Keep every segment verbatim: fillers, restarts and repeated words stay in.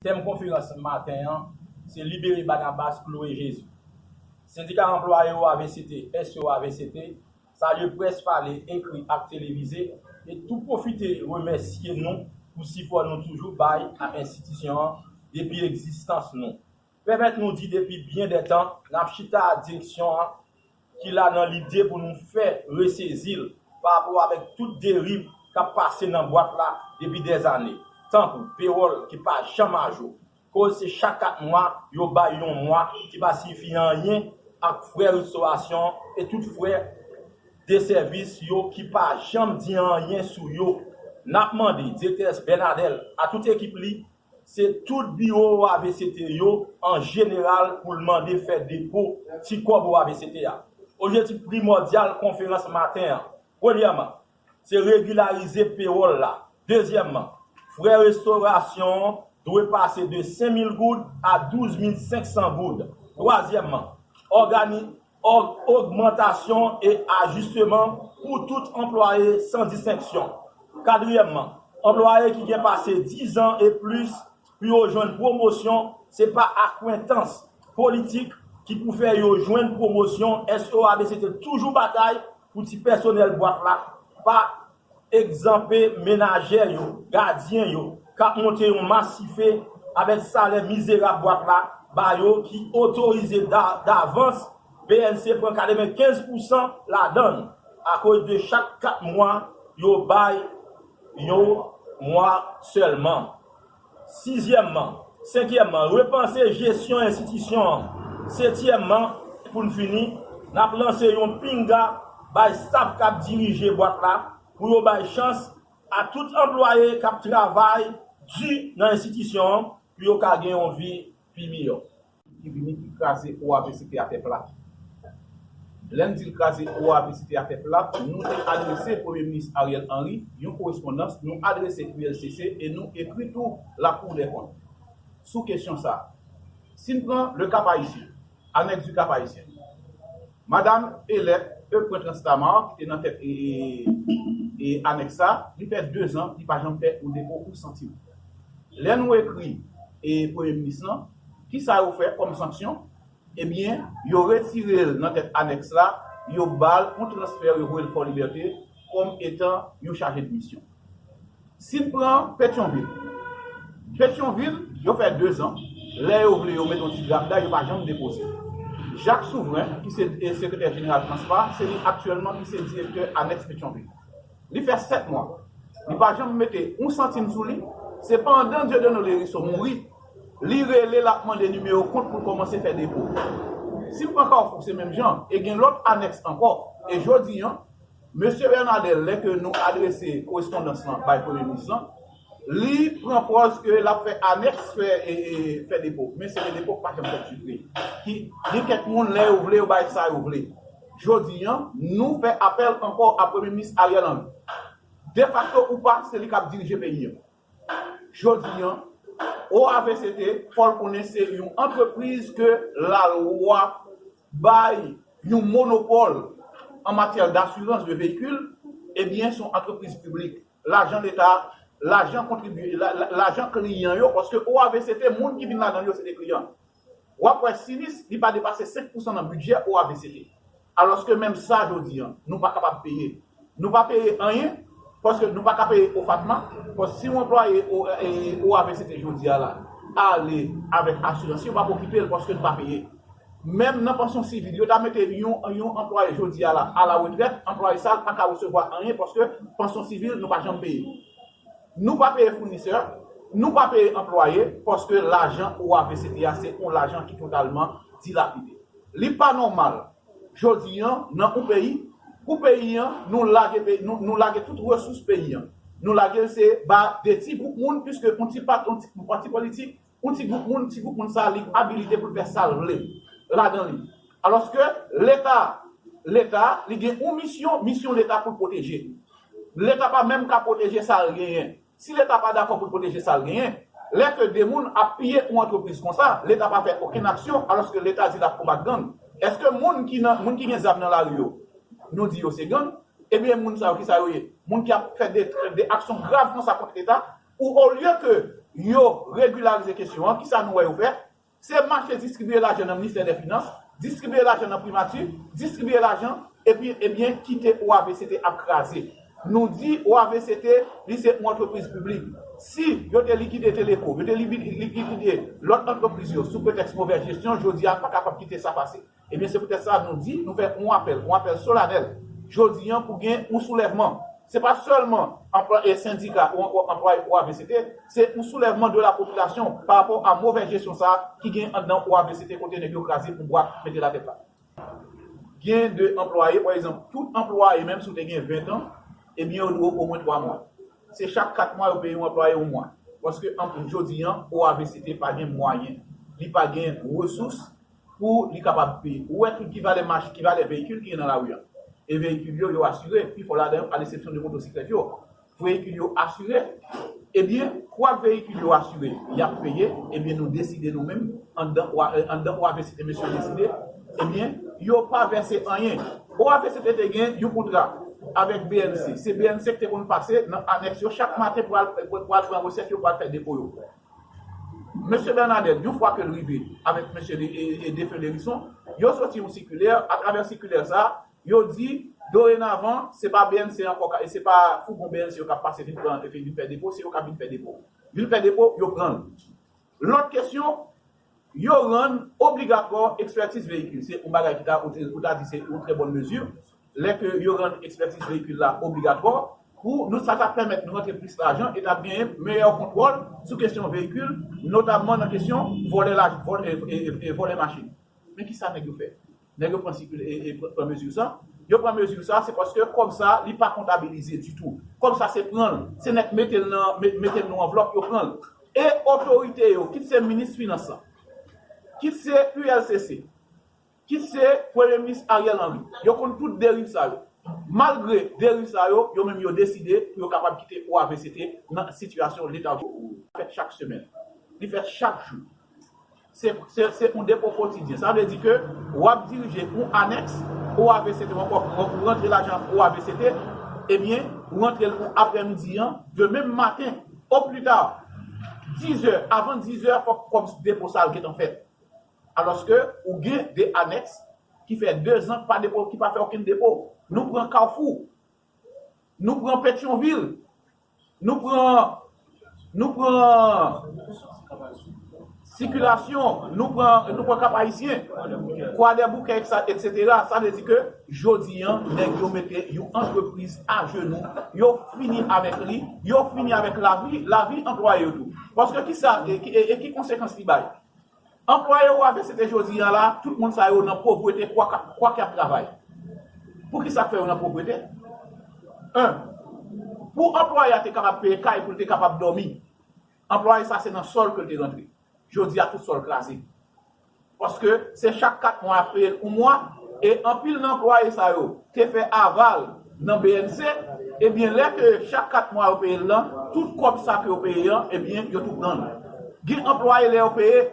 Tèm konferans maten an se Libere Banabas, Kloure Jezi. Sendika anplwaye O A V C T, S O A V C T, salye près pale, ekri ak televize, e tou pwofite remèsye nou pou sipò nou toujou bay ak enstitisyon an depi egzistans nou. Pèmèt nou di depi byen dè tan, n ap chita ak direksyon an ki la nan lide pou nou fè resezi l pa rapò avèk tout deriv k ap pase nan bwat la depi dèzane, tankou pewòl ki pa janm ajou, koz se chak kat mwa yo bay yon mwa ki pa siyifi anyen ak frè restorasyon e tout frè de sèvis yo ki pa janm di anyen sou yo. N ap mande Direktè Bernadel ak tout ekip li, se tout biwo O A V C T yo an jeneral pou l mande fè depo ti kòb O A V C T a. Objektif primòdyal konferans maten an, premyèman, se regilarize pewòl la. Dezyèmman, frè restorasyon an dwe pase de senk mil goud a douz mil senk san goud. Twazyèmman, ògani, òg, ogmantasyon e ajisteman pou tout anplwaye san distenksyon. Katriyèmman, anplwaye ki gen pase diz an e plis pou yo jwenn pwomosyon, se pa akwentans politik ki pou fè yo jwenn pwomosyon. S O A V C T toujou batay pou ti pèsonèl bwat la, pa egzanpe menajè yo, gadyen yo, k ap monte yon masife avèk salè mizerab bwat la ba yo ki otorize da-, davans, B N C pran katrevenkenz pousan ladan l, akoz de chak kat mwa yo bay yon mwa sèlman. Sizyèmman, senkyèmman, repanse jesyon enstitisyon an. Setyèmman, pou n fini, n ap lanse yon pinga bay staf k ap dirije bwat la pou yo bay chans a tout anplwaye k ap travay di nan enstitisyon an pou yo ka gen yon vi pi miyò. Ki vini ki kraze O A V C T atè plat. Lè n di l kraze O A V C T atè plat, nou te adrese Premye Minis Ariel Henry yon korespondans, nou adrese U L C C e nou ekri tou Lakou dè Kont sou kesyon sa a. Si n pran le Cap Haïtien, anèks du Cap Haïtien, Madanm Elette Euprin Transamar, ki te nan tèt e, e, e anèks sa, li fè dezan, li pa janm fè yon depo yon santim. Lè nou ekri e Premye Minis lan, kisa yo fè kòm sanksyon? Ebyen, yo retire l nan tèt anèks la, yo ba l yon transfè, yo voye l Fòlibète kòm etan yon chaje de misyon. Si n pran Petyonvil, Petyonvil, yo fè dezan, lè yo vle, yo mete yon ti grabda, yo pa janm depoze. Jak Souvren, ki se, e, sekretè jeneral Transpa, se li aktyèlman ki se direktè anèks Petyonvil. Li fè sèt mwa. Li pa janm mete yon santim sou li. Se pandan Dieudonné Lherisseau mouri, li rele, l ap mande nimewo kont pou l kòmanse fè depo. Si n pran Kafou, se menm jan. E gen lòt anèks ankò. E jodi a, Mesye Bernadel, lè ke nou adrese korespondans lan bay Premye Minis lan, li pran pòz ke l ap fè anèks, fè, e, e, fè depo. Men se de depo k pa janm fèt sou vre. Ki, gen kèk moun, lè yo vle, yo bay sa yo vle. Jodi a, nou fè apèl ankò a Premye Minis Ariel Henry. Defakto ou pa, se li k ap dirije peyi a. Jodi a, O A V C T, fò l konnen se yon antrepriz ke lalwa bay yon monopòl an matyè d'assurance de véhicule, ebyen, se yon antrepriz piblik. Lajan Leta, lajan kontribye, la, la, lajan kliyan yo, paske O A V C T, moun ki vin ladan l yo, se te kliyan. W ap wè sinis, li pa depase senk pousan nan bidjè O A V C T. Alòske menm sa, jodi a, nou pa kapab peye. Nou pa peye anyen, paske nou pa ka peye OFATMA, paske si yon anplwaye O, e, O A V C T jodi a la, ale avèk asirans, yo p ap okipe l paske n pa peye. Menm nan pansyon sivil, yo ta mete yon, yon anplwaye jodi a la, a la retrèt, anplwaye sa a pa ka resevwa anyen paske pansyon sivil, nou pa janm peye. Nou pa peye founisè, nou pa peye anplwaye, paske lajan O A V C T a se yon lajan ki totalman dilapide. Li pa nòmal, jodi a, nan yon peyi, pou peyi a, nou lage peyi, nou, nou lage tout resous peyi a. Nou lage l se ba de ti gwoup moun, piske yon ti pa, yon ti, yon pati politik, yon ti gwoup moun, ti gwoup moun sa, li abilite pou l fè sa l vle ladan li. Alòske Leta, Leta, li gen yon misyon, misyon Leta pou l pwoteje. Leta pa menm ka pwoteje sa l genyen. Si Leta pa dakò pou l pwoteje sa l genyen, lè ke de moun ap piye yon antrepriz konsa, Leta pa fè okenn aksyon, alòske Leta di l ap konbat gang. Èske moun ki nan, moun ki gen zam nan lari yo, nou di yo se gang? Ebyen, moun sa yo, kisa yo ye? Moun ki ap fè de, de aksyon grav konsa kont Leta, ou olye ke yo regilarize kesyon an, kisa nou wè yo fè? Se mache distribiye lajan nan ministè dè finans, distribiye lajan nan primati, distribiye lajan, epi, ebyen, kite O A V C T ap kraze. Nou di O A V C T, li se yon antrepriz piblik. Si yo te likide Teleco, yo te li-, li-, likide lòt antrepriz yo sou pretèks movèz jesyon, jodi a pa kapab kite sa pase. Ebyen, se poutèt sa nou di, nou fè yon apèl, yon apèl solanèl, jodi an pou gen yon soulèvman. Se pa sèlman anplwa-, e sendika ou ankò anplwaye O A V C T, se yon soulèvman de la popilasyon pa rapò a movèz jesyon sa a ki gen anndan O A V C T kote nèg yo kraze yon bwa mete latèt la. Gen de anplwaye, pa egzanp, tout anplwaye, menm si w te gen ven an, ebyen, yo dwe w omwen twa mwa. Se chak kat mwa yo peye yon anplwaye yon mwa. Paske, anpil, jodi an, O A V C T pa gen mwayen, li pa gen resous pou li kapab peye. Ou wè tout ki valè mach-, ki valè veyikil ki gen nan lari a. E veyikil yo, yo asire, pifò ladan yo, a lesepsyon de motosiklèt yo. Veyikil yo asire, ebyen, kwak veyikil yo asire, y ap peye, ebyen, nou deside nou menm, anndan O A, anndan O A V C T, mesye yo deside, ebyen, yo pa vèse anyen. O A V C T te gen yon kontra avèk B N C. Se B N C ki te konn pase nan anèks yo chak maten pou al, pou al pran resèt yo, pou al fè depo yo. Mesye Bernadette, yon fwa ke l rive avèk mesye de, e, e defen Lherisson, yo soti yon sikilè, atravè sikilè sa, yo di, dorenavan, se pa B N C ankò, ka- se pa fougon B N C yo k ap pase vin pran, vin fè depo, se yo k ap vin fè depo. Vin fè depo, yo pran l. Lòt kesyon, yo rann obligatwa ekspètiz veyikil. Se yon bagay ki ta, ou te, ou ta di se yon trè bòn mezi. Lè ke yo rann ekspètiz veyikil la obligatwa, pou nou, sa t ap pèmèt nou rantre plis lajan e t ap genyen meyè kontwòl sou kesyon veyikil, notamman nan kesyon vòlè laj-, vòl-, e, e, e, e vòlè machin. Men kisa nèg yo fè? Nèg yo pran sikil-, e, e, pran, pran mezi sa. Yo pran mezi sa, se paske kòb sa, li pa kontabilize ditou. Kòb sa, se pran l, se nèk mete l nan, me-, mete l nan anvlòp, yo pran l. E otorite yo, kit se minis finans lan, kit se U L C C, kit se Premye Minis Ariel Henry, yo konn tout deriv sa yo. Malgre deriv sa yo, yo menm yo deside pou yo kapab kite O A V C T nan sitiyasyon leta fèt chak semèn. Li fèt chak jou. Se, se, se yon depo kotidyen. Sa vle di ke w ap dirije yon anèks O A V C T, ou ankò ou rantre lajan O A V C T, ebyen, ou rantre l pou aprèmidi an, demen maten, o pli ta, dizè, avan dizè, fòk kòb depo sa a gentan fèt. Alòske ou gen de anèks ki fè dezan ki pa depo, ki pa fè okenn depo. Nou pran Kafou, nou pran Petyonvil, nou pran, nou pran Sikilasyon, nou pran, nou pran Kap Ayisyen, Kwadèboukè, et cetera. Sa vle di ke jodi an, nèg yo mete yon antrepriz ajenou, yo fini avèk li, yo fini avèk lavi, lavi anplwaye yo tou. Paske kisa, e, e, e ki konsekans li bay? Anplwaye yo avè se te jodi an la, tout moun sa yo nan povrete, kwa, kwa k ap travay. Poukisa k fè yo nan povrete? En, pou anplwaye a te kapab peye kay pou l te kapab dòmi, anplwaye sa se nan sòl ke l te rantre. Jodi a tout sòl kraze. Paske se chak kat mwa y ap peye l yon mwa, e anpil nan anplwaye sa yo te fè aval nan B N C, ebyen lè ke chak kat mwa yo peye l lan, tout kòb sa ke yo peye an, ebyen yo tou pran l. Gen anplwaye lè yo peye,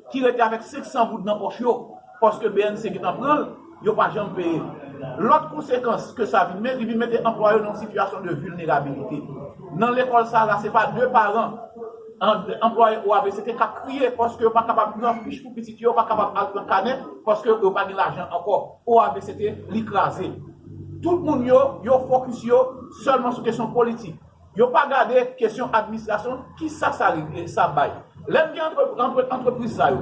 ki rete avèk senk san goud nan pòch yo, paske B N C gentan pran l, yo pa janm peye. Lòt konsekans ke sa vin met, li vin mete anplwaye yo nan yon sitiyasyon de vilnerabilite. Nan lekòl sa la, se pa de paran, an-, anplwaye O A V C T k ap kriye paske yo pa kapab pran fich pou pitit yo, yo pa kapab al pran kanè paske yo pa gen lajan ankò. O A V C T, li kraze. Tout moun yo, yo fokis yo sèlman sou kesyon politik. Yo pa gade kesyon administrasyon, kisa sa, sa bay. Lè n gen antre-, antre-, antrepriz sa yo,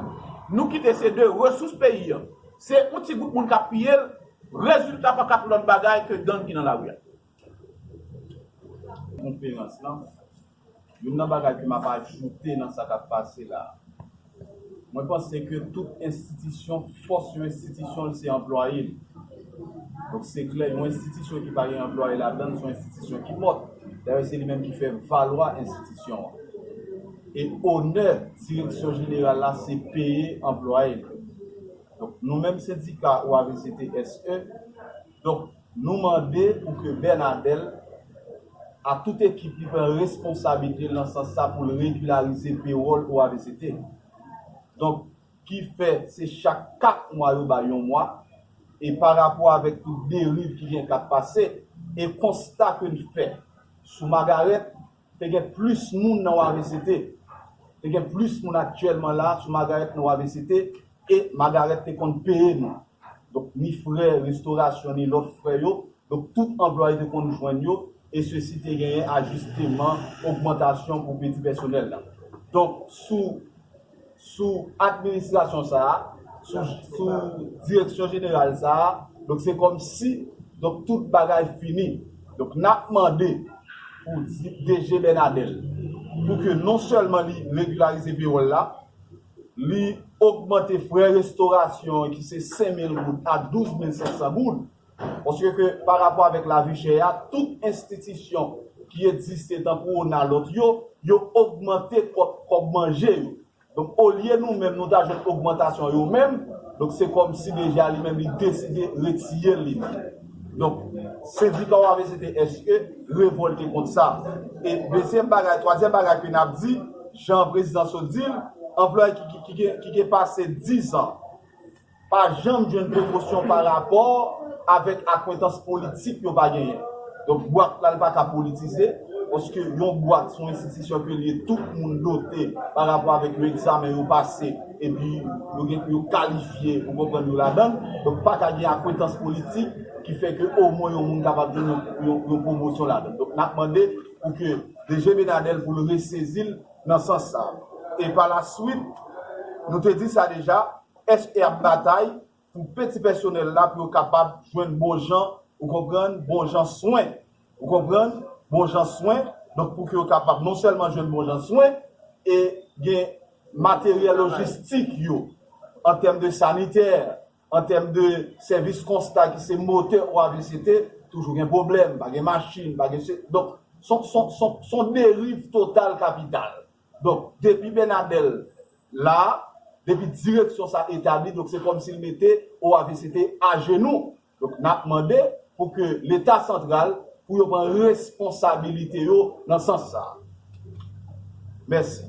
nou kite se de resous peyi an. Se yon ti gwoup moun k ap piye l, rezilta pa ka pou lòt bagay ke gang ki nan lari a. Konferans lan, youn nan bagay ke m ap ajoute nan sa k ap pase la, mwen panse ke tout enstitisyon, fòs yon enstitisyon, se anplwaye l. Donk, se klè, yon enstitisyon ki pa gen anplwaye ladan l, se yon enstitisyon ki mòt. Dayè, se li menm ki fè valwa enstitisyon an. E onè direksyon jeneral la, se peye anplwaye l. Donk, nou menm sendika O A V C T S E, donk, nou mande pou ke Bernadel, a tout ekip li, pran responsablite l nan sans sa pou l regilarize pewòl O A V C T. Donk, ki fè se chak kat mwa yo ba yon mwa, e pa rapò avèk tout deriv ki gen k ap pase, e konsta ke n fè sou Magarèt, Te gen plis moun nan O A V C T. Te gen plis moun aktyèlman la sou Magarèt nan O A V C T, e Magarèt te konn peye nou. Donk, ni frè restorasyon, ni lòt frè yo, donk, tout anplwaye te konn jwenn yo, e sesi te genyen ajisteman, ogmantasyon pou peti pèsonèl la. Donk, sou, sou administrasyon sa a, sou, sou direksyon jeneral sa a, donk, se kòmsi, donk, tout bagay fini. Donk, n ap mande pou di-, D G Bernadel, pou ke non sèlman li regilarize pewòl la, li ogmante frè restorasyon an ki se senk mil goud a douz mil senk san goud. Paske ke pa rapò avèk lavi chè a, tout enstitisyon ki egziste tankou O N A lòt yo, yo ogmante kòb, kòb manje yo. Donk, olye nou menm, nou ta jwenn ogmantasyon yo menm, donk se kòmsi deja li menm li deside retire l li menm. Donk, sendika O A V C T S E revòlte kont sa. E dezyèm bagay, twazyèm bagay ke n ap di, jan prezidan sot di l, anplwaye ki, ki, ki, ki, ki gen pase diz an pa janm jwenn pwomosyon pa rapò avèk akwentans politik yo pa genyen. Donk, bwat la, li pa ka politize, paske yon bwat se yon enstitisyon ke li ye, tout moun dote pa rapò avèk yon egzamen yo pase, epi yo gen, yo kalifye, ou konprann, yo ladan l. Donk, pa ka gen akwentans politik ki fè ke omwen yon moun kapab jwenn yon, yon, yon pwomosyon ladan l. Donk, n ap mande pou ke D G Bernadel pou l resezi l nan sans sa. E pa la swit, nou te di sa deja, S E ap batay pou peti pèsonèl la, pou yo kapab jwenn bon jan, ou konprann, bon jan swen. Ou konprann? Bon jan swen. Donk, pou ke yo kapab non sèlman jwenn bon jan swen, e gen materyèl lojistik yo, an tèm de sanitè, an tèm de sèvis konsta ki se motè O A V C T, toujou gen pwoblèm, pa gen machin, pa gen se, donk, son, son, son, son deriv total kapital. Donk, depi Bernadel la, depi direksyon sa etabli, donk, se kòmsi l mete O A V C T ajenou. Donk, n ap mande pou ke Leta santral, pou yo pran responsabilite yo nan sans sa. Mèsi.